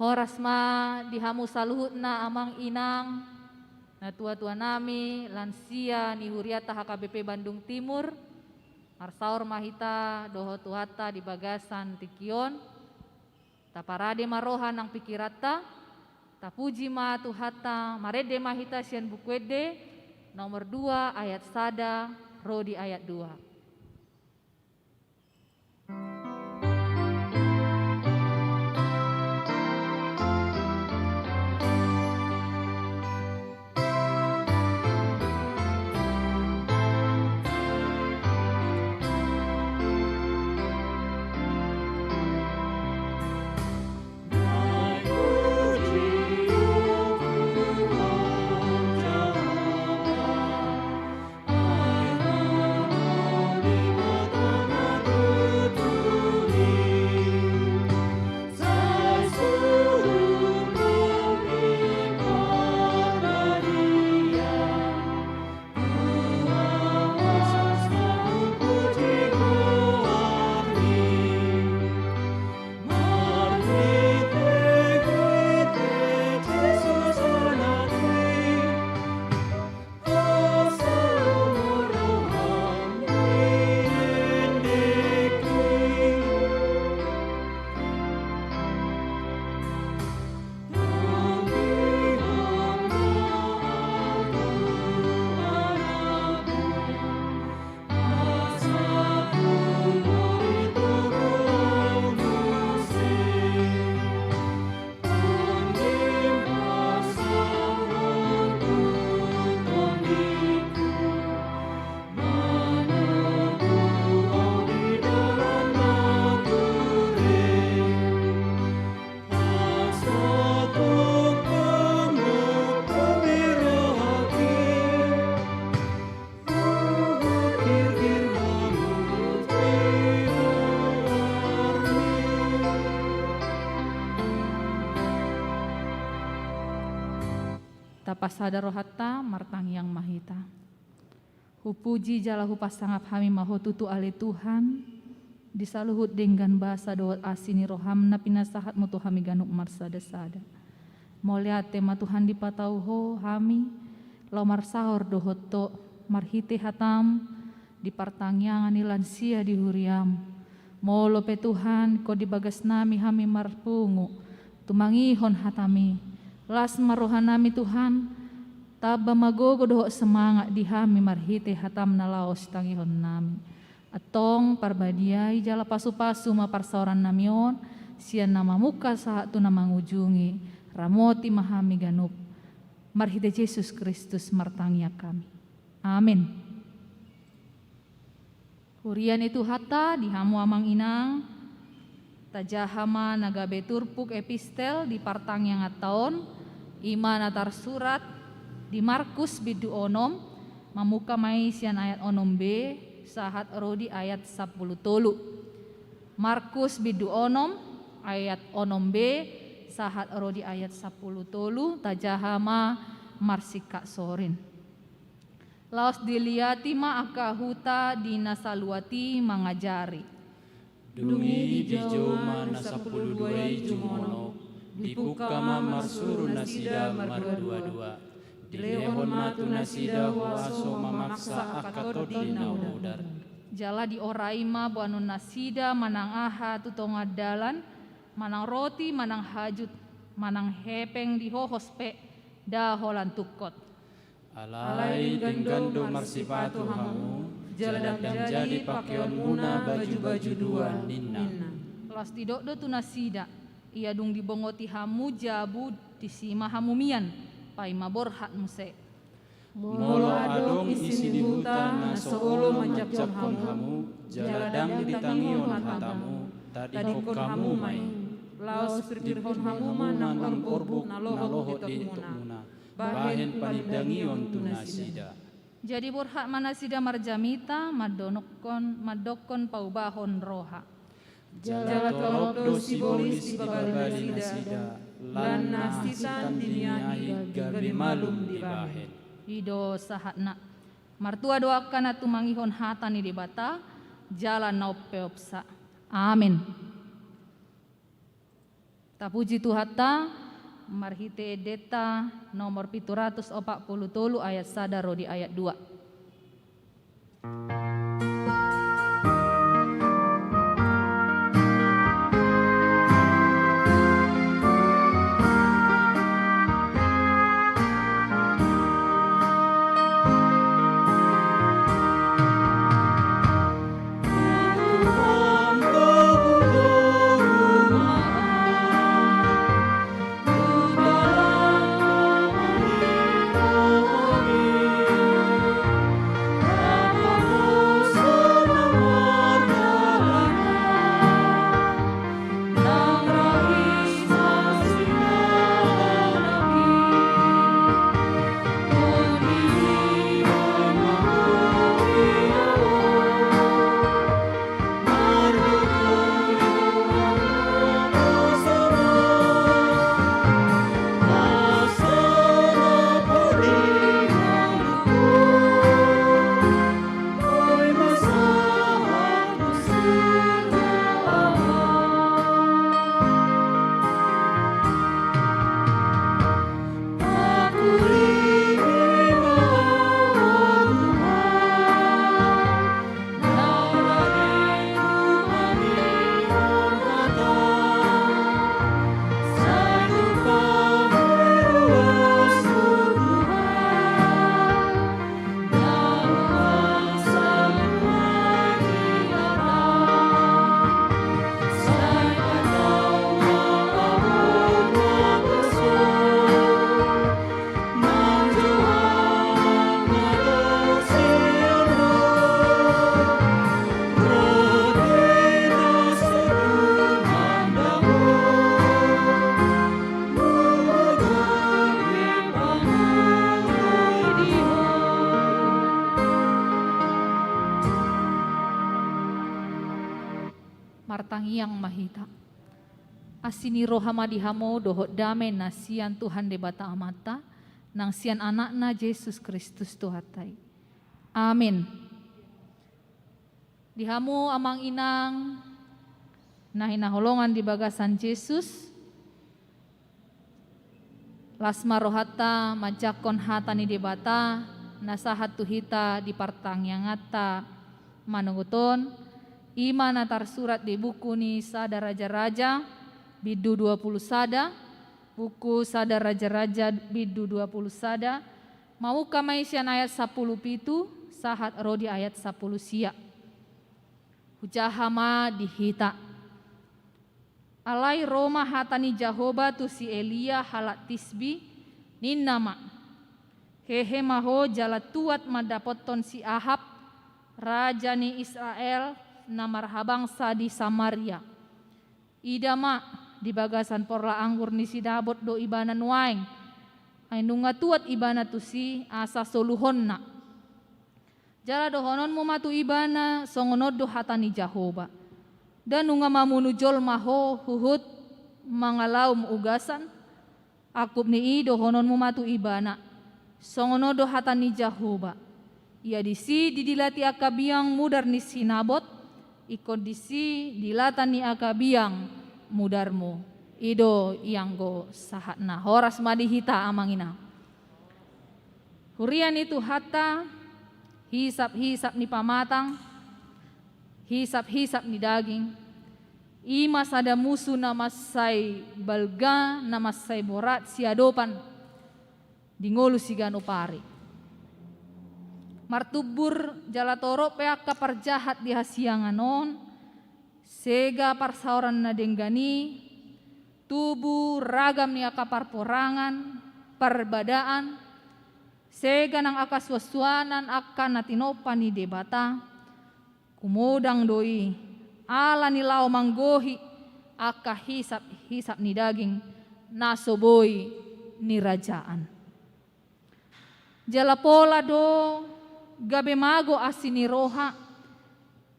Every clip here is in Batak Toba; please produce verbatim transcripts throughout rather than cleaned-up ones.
Horas ma di hamu saluhutna amang inang, natuatua nami, lansia ni huriata H K B P Bandung Timur. Marsaor ma hita dohot Tuhanta di bagasan tingki on. Taparade ma roha nang pingkiranta. Tapuji ma Tuhanta, marende ma hita sian Buku Ende nomor dua ayat sada ro di ayat dua. Tapasada rohanta, martangiang ma hita. Hupuji jala hupasangap hami ma Ho tutu ale Tuhan, di saluhut denggan basa dohot asi ni roham na pinasahatmu tu hami ganup marsadasada. Mauliate ma Tuhan dipatau Ho hami, laho marsaor dohot Ho, marhite hatam, di partangiangan ni lansia di huriam. Molo pe Tuhan, ingkon di bagasnami hami marpungu, tumangihon hatami. Las ma rohanami Tuhan, tamba ma gogo dohot semangat di hami marhite hatam na laho sitangihonnami. Antong parbadiai jala pasupasu ma parsaorannami on, sian na mamungka sahat tu na mangujungi, ramoti ma hami ganup. Marhite Jesus Kristus martangiang hami. Amen. Huria ni Tuhanta, di hamu amang inang, tajaha ma na gabe turpuk epistel di partangianganta on, i ma na tarsurat di Markus bindu onom, mamungka ma i sian ayat onom B sahat ro di ayat sampulu tolu. Markus bindu onom ayat onom B sahat ro di ayat sampulu tolu, tajaha ma marsingkat sorin. Laos diliati ma angka huta di na saluat i mangajari. Dung i dijou ma na sampulu dua i jumonok, dipungka ma marsuru nasida marduadua. Dilehon ma tu nasida huaso mamaksa angka tondi na umudar. Jala diorai ma boanonnasida manang aha tu tonga dalan, manang roti, manang hajut, manang hepeng di hohos pe, nda holan tungkot. Alai denggan do marsipatu hamu, jala ndang jadi pakeonmuna bajubaju dua, ninna. Laos didok do tu nasida, ia dung dibongoti hamu jabu, disi ma hamu mian, paima borhat muse. Molo adong isi ni huta na so olo manjangkon hamu, jala ndang ditangihon hatamu, tadingkon hamu ma i. Laos pirpirhon hamu ma nang orbuk na lohot di topmuna, bahen panindangion tu nasida. Jadi borhat ma nasida marjamita, mandokkon, mandokkon paubahon roha. Jala torop do sibolis dipabali nasida, lan na sitandingi gabe malum dibahen. I do sahatna. Martua do angka na tumangihon hata ni Debata, jala na umpeopsa. Amen. Tapuji Tuhanta, marhite endenta nomor pitu ratus opat pulu tolu ayat sada ro di ayat dua. Martangiang ma hita. Asi ni roha ma di hamu dohot dame na sian Tuhan Debata Amanta, nang sian Anakna Jesus Kristus Tuhanta i. Amin. Di hamu amang inang na hinaholongan di bagasan Jesus, las ma rohanta manjangkon hata ni Debata na sahat tu hita di partangianganta manonggot on, i ma na tarsurat di buku ni Sada Raja-raja, bindu dua pulu sada, buku Sada Raja-raja, bindu dua pulu sada, mamungka ma i sian ayat sampulu pitu sahat ro di ayat sampulu sia. Hujaha ma di hita. Alai ro ma hata ni Jahowa tu si Elia halak Tisbi, ninna ma: Hehe ma ho jala tuat mandapothon si Ahab, raja ni Israel, na marhabangsa di Samaria. Ida ma, di bagasan porla anggur ni si Nabot do ibana nuaeng. Ai nunga tuat ibana tusi asa soluhonna. Jala dohononmu ma tu ibana, songon on do hata ni Jahowa: Nda nunga mamunu jolma ho huhut mangalaum ugasan? Angkup ni i dohononmu ma tu ibana: Songon on do hata ni Jahowa: Ia disi didilati angka biang mudar ni si Nabot, ingkon disi dilata ni angka biang mudarmu. I do i anggo sahatna. Horas ma di hita amang inang. Huria ni Tuhanta, hisap-hisap ni pamatang, hisap-hisap ni daging, i ma sada musu na mansai balga, na mansai borat siadopan di ngolu siganup ari. Martumbur jala torop pe angka parjahat di hasiangan on, sega parsaoran na denggan i, tubu ragam ni angka parporangan, parbadaan, sega nang angka suansuanan angka na tinompa ni Debata, humodang do i, ala ni laho manggohi angka hisap-hisap ni daging na so boi nirajaan. Jala pola do gabe mago asi ni roha,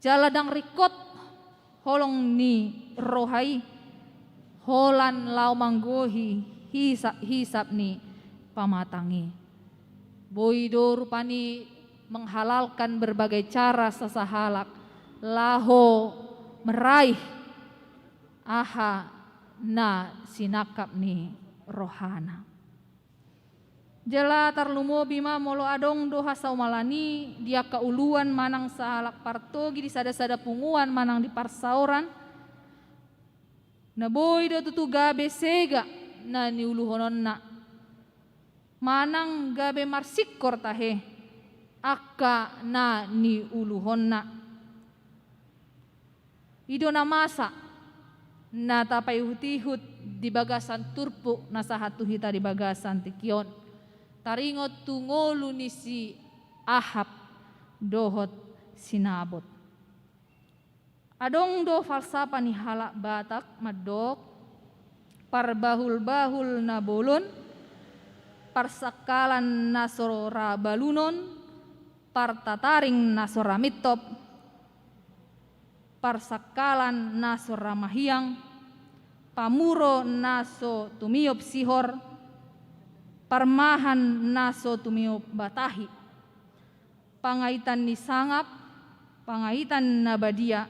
jala ndang ringkot holong ni roha i, holan laho manggohi hisap-hisap ni pamatang i. Boi do rupani menghalalkan berbagai cara sasahalak laho meraih aha na sinangkap ni rohana. Jala tarlumobi ma molo adong do hasaumalan i di angka uluan manang sahalak partogi di sada-sada punguan manang di parsaoran, na boi do tutu gabe sega na niuluhononna, manang gabe marsingkor tahe angka na niuluhonna. I do na masa na tapaihut-ihut di bagasan turpuk na sahat tu hita di bagasan tingki on, taringot tu ngolu ni si Ahab dohot si Nabot. Adong do falsafah ni halak Batak mandok, parbahul-bahul na bolon, parsangkalan na so ra balunon, partataring na so ra mintop, parsangkalan na so ra mahiang, pamuro na so tumiop sihor, parmahan na so tumiop batahi, pangaitan ni sangap, pangaitan na badia,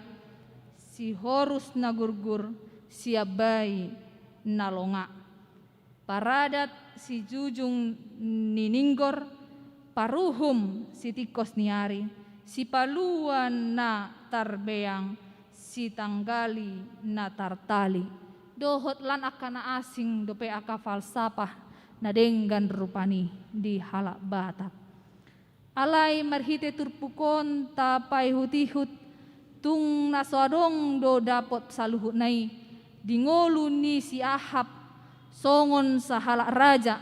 sihorus na gurgur, siambai na longa, paradat sijujung ni ninggor, paruhum sitingkos ni ari, sipalua na tarbeang, sitanggali na tartali, dohot lan angka na asing dope angka falsafah na denggan rupani di halak Batak. Alai marhite turpuk on tapaihut-ihut, tung na so adong do dapot saluhutna i di ngolu ni si Ahab songon sahalak raja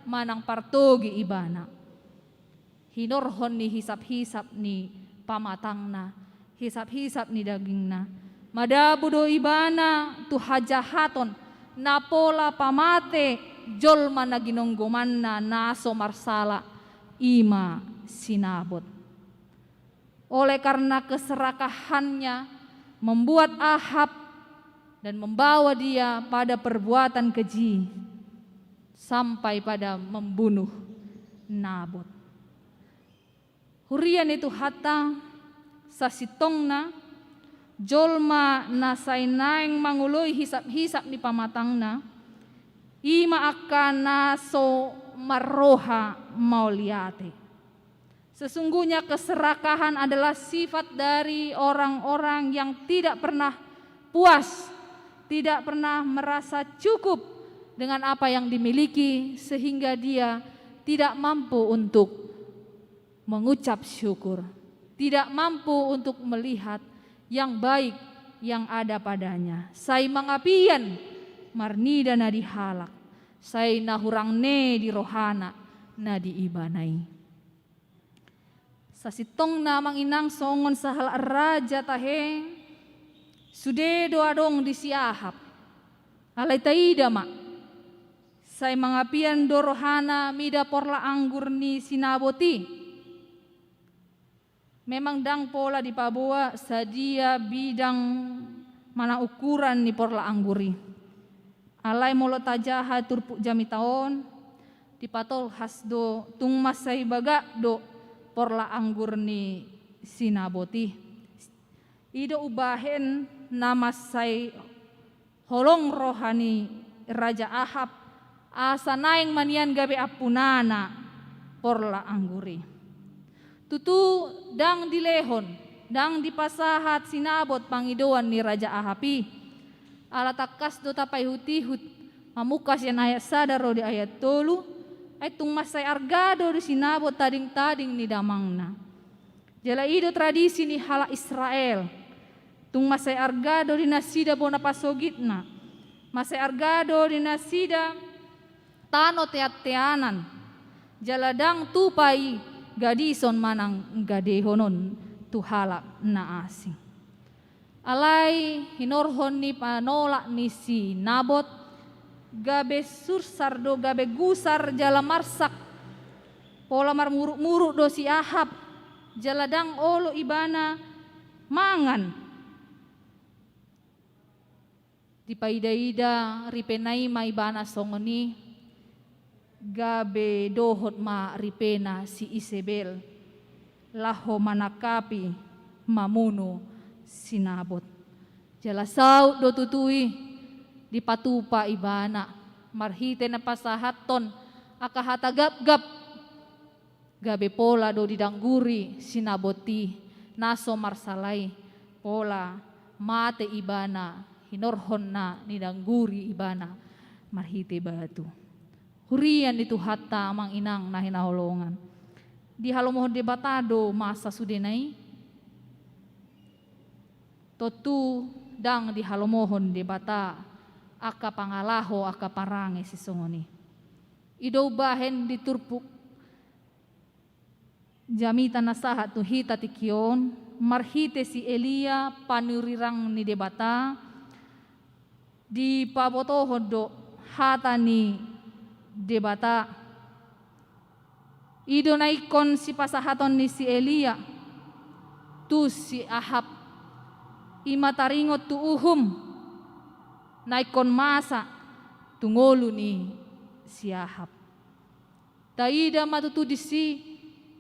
manang partogi ibana. Hinorhon ni hisap-hisap ni pamatangna, hisap-hisap ni dagingna, madabu do ibana tu hajahaton na pola pamate jolma na ginonggomanna na so marsala, i ma si Nabot. Oleh karena keserakahannya membuat Ahab dan membawa dia pada perbuatan keji sampai pada membunuh Nabot. Huria ni Tuhanta, sasintongna, jolma na sai naeng mangoloi hisap-hisap ni pamatangna, i ma angka na so marroha mauliate. Sesungguhnya keserakahan adalah sifat dari orang-orang yang tidak pernah puas, tidak pernah merasa cukup dengan apa yang dimiliki, sehingga dia tidak mampu untuk mengucap syukur, tidak mampu untuk melihat yang baik yang ada padanya. Sai mangapian marnida na di halak, sai na hurang ne di rohana na di ibana i. Sasintongna amang inang, songon sahalak raja tahe, sude do adong di si Ahab. Alai taida ma, sai mangapian do rohana mida porlak anggur ni si Nabot i. Memang ndang pola dipaboa sadia bidang manang ukuran ni porlak anggur i. Alai molo tajaha turpuk jamita on, dipatolhas do tung mansai bagak do porlak anggur ni si Nabot i. I do umbahen na mansai holong roha ni Raja Ahab, asa naeng ma nian gabe ampunana porlak anggur i. Tutu ndang dilehon, ndang dipasahat si Nabot pangidoan ni Raja Ahab i. Ala tangkas do tapaihut-ihut, mamungka sian ayat sada ro di ayat tolu, ai tung mansai arga do di si Nabot tading-tading ni damangna. Jala i do tradisi ni halak Israel. Tung mansai arga do di nasida bona pasogitna. Mansai arga do di nasida tano tean-teanan. Jala ndang tupa i gadison manang gadehonon tu halak na asing. Alai hinorhon ni panolak ni si Nabot, gabe sursar do, gabe gusar jala marsak. Pola marmuruk-muruk do si Ahab, jala ndang olo ibana mangan. Dipaida-ida ripena i ma ibana songon i, gabe dohot ma ripena si Isebel laho manangkapi mamunu si Nabot. Jala saut do tutu i, Dipatupa ibana marhite na pasahathon angka hata gapgap, gabe pola do didangguri sinabot i na so marsala i, pola mate ibana hinorhon na nidangguri ibana marhite batu. Huria ni Tuhanta, amang inang na hinaholongan, dihalomohon Debata do masa sudena i? Tontu ndang dihalomohon Debata angka pangalaho, angka parange sisongon i. I do umbahen di turpuk jamita na sahat tu hita tingki on, marhite si Elia panurirang ni Debata, dipabotohon do hata ni Debata. I do na ingkon sipasahaton ni si Elia tu si Ahab, i ma taringot tu uhum na ingkon masa tu ngolu ni si Ahab. Taida ma tutu disi,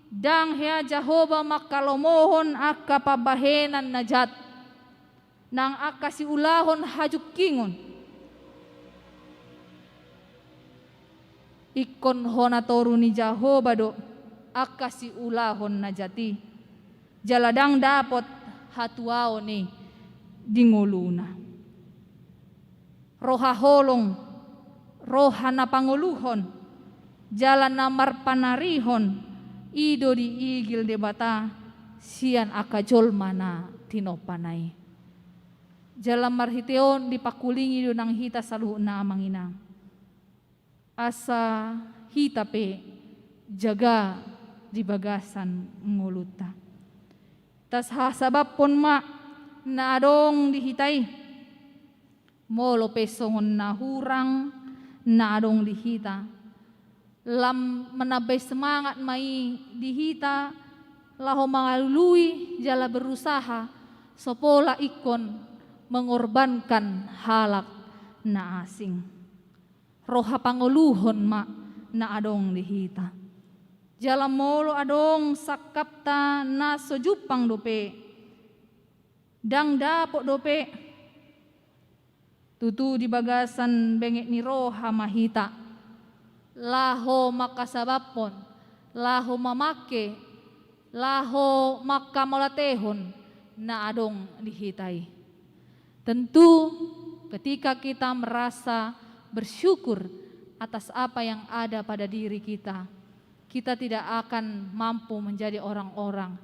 ndang hea Jahowa manghalomohon angka pambahenan na jat, nang angka siulahon hajungkingon. Ingkon hona toru ni Jahowa do angka siulahon na jat i, jala ndang dapot hatuaon i di ngoluna. Roha holong, roha na pangoluhon, jala na marpanarihon, i do diigil Debata sian angka jolma na tinompana i. Jala marhite on dipangkulingi do nang hita saluhutna, amang inang, asa hita pe jaga di bagasan ngolunta. Tasahasabamhon ma na adong di hita i. Molo pe songon na hurang na adong di hita, lam manambai semangat ma i di hita laho mangalului jala berusaha so pola ingkon mengorbankan halak na asing. Roha pangoluhon ma na adong di hita. Jala molo adong sangkapta na so jumpang dope, ndang dapot dope, tutu di bagasan benget ni roha ma hita laho mangkasabamhon, laho mamangke, laho mangkamauliatehon na adong di hita i. Tentu, ketika kita merasa bersyukur atas apa yang ada pada diri kita, kita tidak akan mampu menjadi orang-orang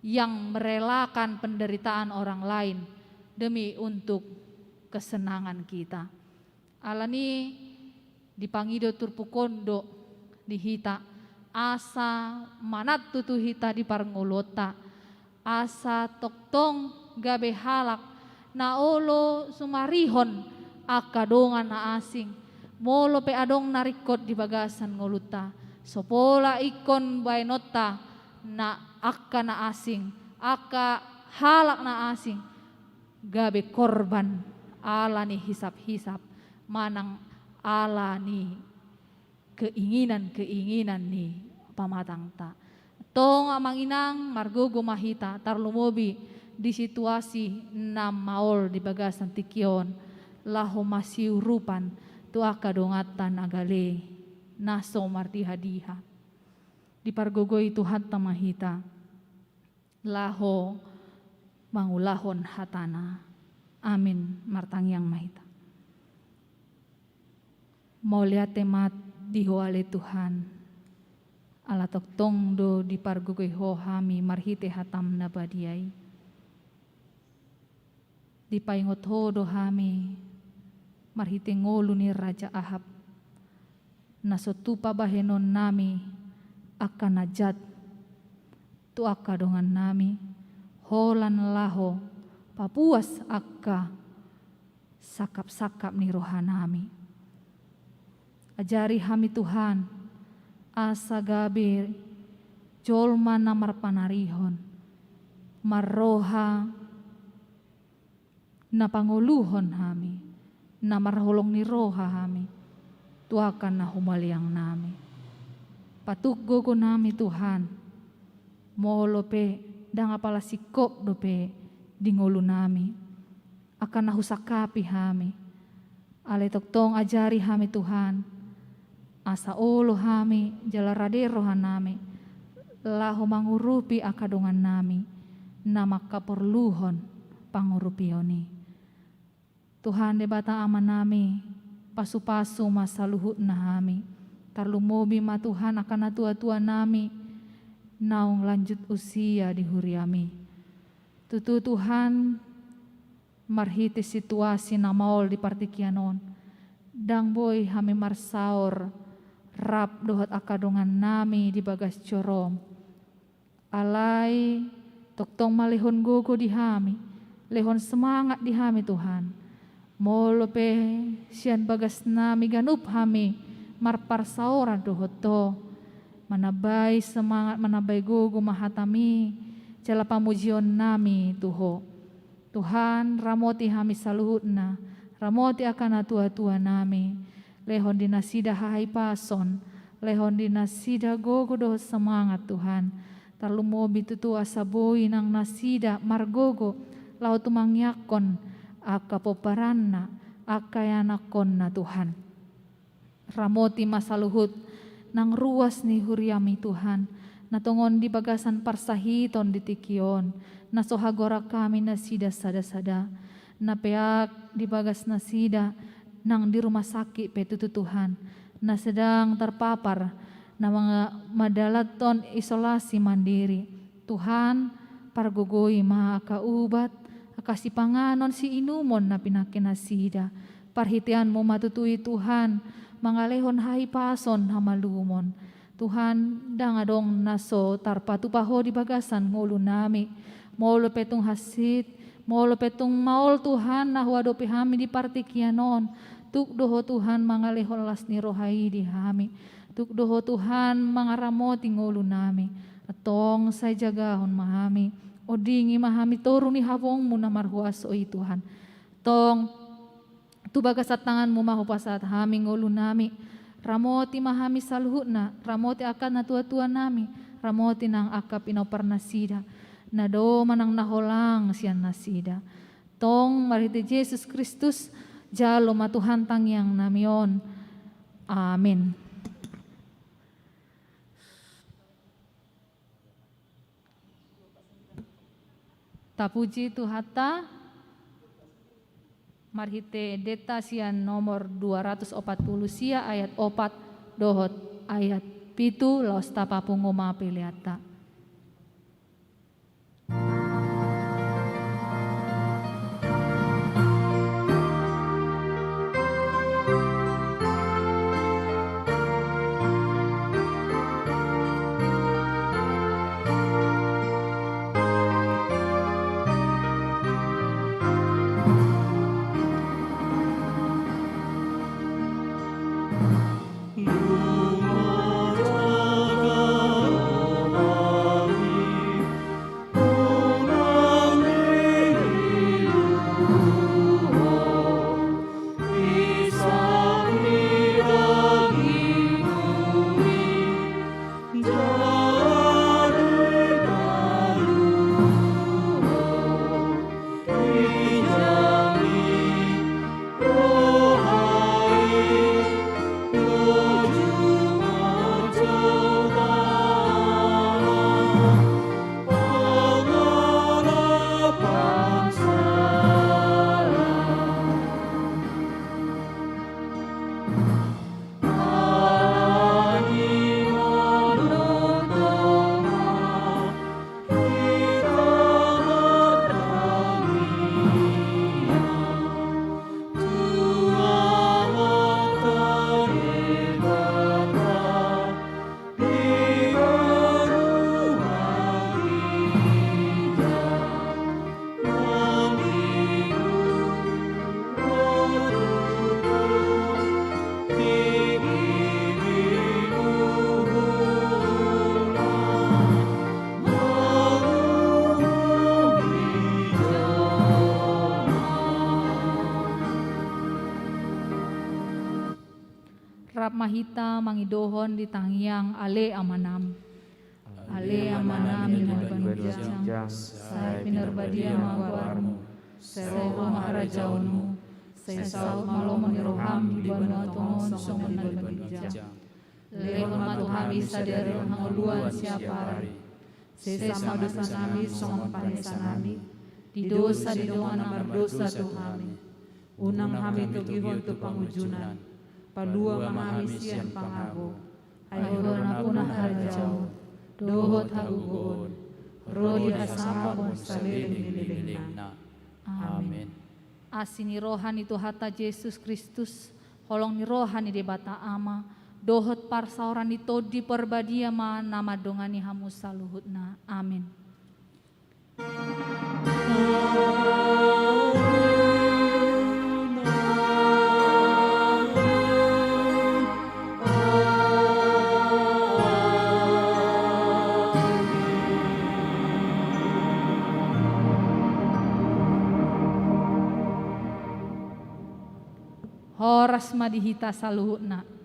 yang merelakan penderitaan orang lain demi untuk kesenangan kita. Alani dipangido turpuk on do di hita, asa manat tutu hita di parngoluonta, asa tongtong gabe halak na olo sumarihon angka dongan na asing. Molo pe adong na ringkot di bagasan ngolunta, so pola ingkon baenonta na angka na asing, angka halak na asing, gabe korban ala ni hisap-hisap manang ala ni keinginan-keinginan ni pamatangta. Tong, amang inang, margogo ma hita, tarlumobi di situasi na maol di bagasan tingki on, laho masiurupan tu angka donganta na gale, na so mardiha-diha. Dipargogoi Tuhanta ma hita laho mangulahon hatana. Amin. Martangiang ma hita. Mauliate ma di Ho ale Tuhan, ala tongtong do dipargogoi Ho hami marhite hatam na badia i. Dipaingot Ho do hami marhite ngolu ni Raja Ahab, na so tupa bahenonnami angka na jat tu angka dongannami, holan laho papuas angka sangkap-sangkap ni rohanami. Ajari hami Tuhan, asa gabe jolma na marpanarihon, marroha na pangoluhon hami, na marholong ni roha hami tu angka na humaliangnami. Patuk gogonami Tuhan, molo pe ndang apala singkop dope di ngolunami angka na husangkapi hami, Alai tongtong ajari hami Tuhan, asa olo hami jala rade rohanami, laho mangurupi angka dongannami, na mangkaporluhon pangurupion i. Tuhan Debata Amanami, pasupasu ma saluhutna hami, tarlumobi ma Tuhan angka natuatuanami, naung lanjut usia di huriami. Tutu Tuhan, marhite situasi na maol di partingkian on, ndang boi hami marsaor rap dohot angka dongannami di bagas jorom. Alai tongtong ma lehon gogo di hami, lehon semangat di hami Tuhan. Molo pe sian bagasnami ganup hami marparsaoran dohot Ho, manambai semangat, manambai gogo ma hatami, jala pamujionnami tu Ho. Tuhan, ramoti hami saluhutna, ramoti angka natuatuanami, lehon di nasida hahipason, lehon di nasida gogo dohot semangat Tuhan, tarlumobi tutu asa boi nang nasida margogo, laho tumangiangkon angka pomparanna, angka ianakkonna Tuhan. Ramoti ma saluhut nang ruas ni huriami Tuhan, na tongon di bagasan parsahiton di tingki on, na so hagoran hami nasida sada-sada, na peak di bagas nasida nang di rumah sakit pe tutu Tuhan, na sedang terpapar, na manga-, mandalanhon isolasi mandiri. Tuhan, pargogoi ma angka ubat, angka sipanganon siinumon na pinangke nasida. Parhiteanmu ma tutu i Tuhan, mangalehon hahipason hamalumon. Tuhan, ndang adong na so tarpatupa Ho di bagasan ngolunami. Molo pe tung hansit, molo pe tung maol Tuhan na huadopi hami di partingkian on, tuk do Ho Tuhan mangalehon las ni roha i di hami. Tuk do Ho Tuhan mangaramoti ngolunami. Antong sai jagahon ma hami, ondingi ma hami toru ni habongmu na marhuaso i Tuhan. Antong tu bagasan tanganmu ma hupasahat hami ngolunami. Ramoti ma hami saluhutna, ramoti angka natuatuanami, ramoti nang angka pinompar nasida, na do manang na holang sian nasida. Antong marhite Jesus Kristus, jalo ma Tuhan tangiangnami on. Amin. Tapuji Tuhanta, marhite endenta sian nomor dua ratus opat pulu sia ayat opat dohot ayat pitu, laos tapapungu ma peleanta. Rap ma hita mangidohon di tangiang Ale Amanami. Ale Amanami na di banua ginjang, sai pinarbadia ma goarmu, sai ro ma harajaonmu, Sai saut ma lomo ni roham di banua tonga on songon na di banua ginjang. Lehon ma tu hami sadari on hangoluan siapari. Sesa ma dosanami songon panesanami di dosa ni dongan na mardosa tu hami. Unang hami togihon tu pangunjunan. Palua ma hami sian pangago. Ai Ho do nampuna harajaon dohot hagogoon ro di hasangapon saleleng ni lelengna. Amen. Asi ni roha ni Tuhanta Jesus Kristus, holong ni roha ni Debata Ama, dohot parsaoran ni Tondi Parbadia ma na mandongani hamu saluhutna. Amen. Horas ma di hita saluhutna.